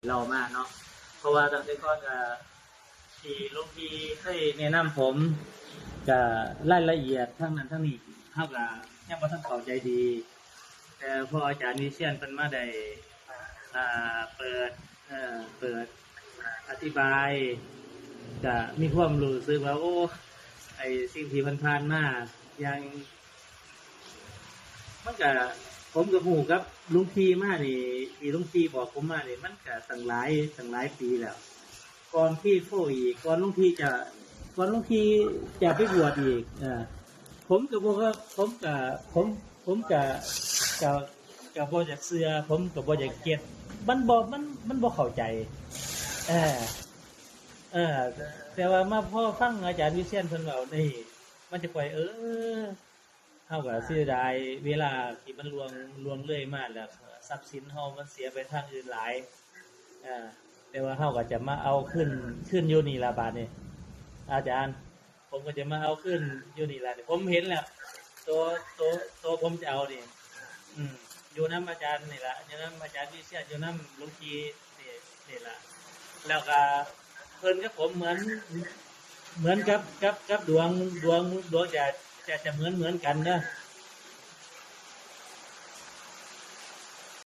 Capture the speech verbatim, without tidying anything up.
เล่ามาเนาะ เพราะว่าตั้งแต่ก่อนก็ที่หลวงพี่เคยแนะนำผม ก็รายละเอียดทั้งนั้นทั้งนี้เฮาก็ยังบ่ทันเข้าใจดี แต่พออาจารย์วิเชียรเพิ่นมาได้ อ่า เปิด เอ่อ เปิดอธิบาย ก็มีความรู้สึกว่า โอ้ ไอ้สิ่งที่มันผ่านมา อย่าง มันก็ ผมก็ฮู้กับหลวงพี่มานี่ ที่หลวงพี่บอกผมมานี่ มันก็ตั้งหลาย ตั้งหลายปีแล้ว ก่อนที่โฟอีก ก่อนหลวงพี่จะ ก่อนหลวงพี่จะไปบวชอีก เออ ผมก็บอกว่า ผมก็ ผม ผมก็ ก็ ก็บ่อยากเชื่อ ผมก็บ่อยากเก็ต มันบ่ มัน มันบ่เข้าใจ เออ เออ แต่ว่ามาพอฟังอาจารย์วิเชียรเพิ่นเว้านี่ มันจะค่อย เออ เฮาก็เสียดายเวลาที่มันล่วง ล่วงเลยมาแล้ว ทรัพย์สินเฮามันเสียไปทางอื่นหลาย เออ แต่ว่าเฮาก็จะมาเอาคืน คืนอยู่นี่ล่ะบาดนี้ อาจารย์ ผมก็จะมาเอาคืนอยู่นี่ล่ะ ผมเห็นแล้ว ตัว ตัว ตัวผมจะเอานี่ อืม อยู่นำอาจารย์นี่ล่ะ อยู่นำอาจารย์วิเชียร อยู่นำหลวงพี่นี่ นี่ล่ะ แล้วก็เพิ่นกับผมเหมือน เหมือนกับ กับ กับดวง ดวง ดวงจะ จะ จะเหมือน เหมือนกันเด้อ